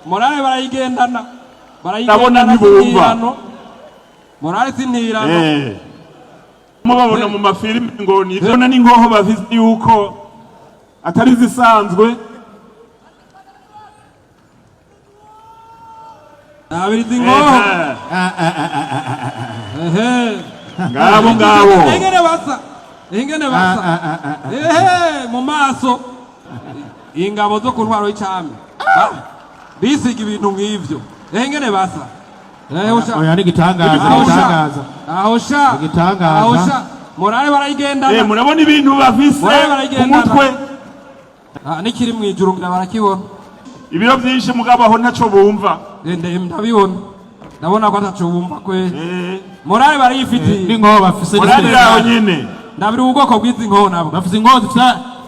Morale barayigendana. Ndabona Barayigendana ntibumva. sintirano. Morale sintirano. Mubabona mu mafilimi ngo ni ivyo n'ingoho bafise yuko atari zisanzwe. Nabiriza ingoho. Ehe. Ngabo ngabo. Ingene basa. Ingene basa. Ehe, mu maso. Ingabo zo ku ntwaro y'icami. Bisiga ibintu nk'ivyo. Ehe, ingene basa. Ehe, usha. Oya, ni igitangaza. Aho sha. Igitangaza. Aho sha. Igitangaza. Aho sha. Morale barayigendana. Murabona ibintu bafise Morale ku barayigendana. mutwe. Ah, nikiri mw'ijuru ngira barakibona. Ibiro vyinshi mugabo aho ntaco bumva. Ndabibona. Ndabona ko ataco bumva kweli. Morale barayifitiye. N'inkoho bafise ni Morale yaho special. nyene. Ndabiri ubwoko bw'izi nkoho nabwo. Bafise inkoho zifise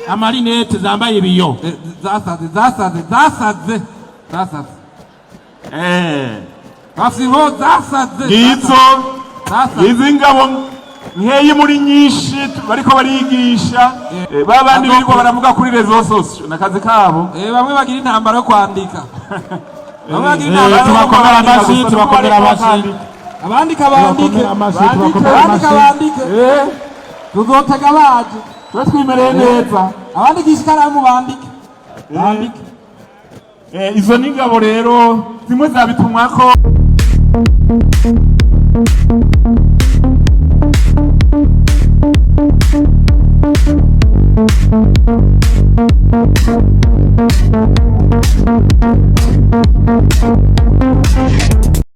amarinete zambaye ibiyo. Zasaze, zasaze, zasaze, zasaze. Bafise inkoho zasaze. Ngizo Zasaze. izi ngabo nkeyi muri nyinshi bariko barigisha. Ba bandi birirwa baravuga kuri réseaux sociaux n'akazi kabo. Bamwe bagira intambara yo kwandika. Bamwe bagira intambara yo Tubakomera kwandika. amashyi, tubakomera amashyi. Abandika bandike. Tubakomera amashyi, tubakomera Abandika amashyi. bandike. Tuzotega baje. Twe twimereye neza. Abandikisha ikaramu bandike. Bandike. Izo ni ingabo rero zimwe zabitumwako.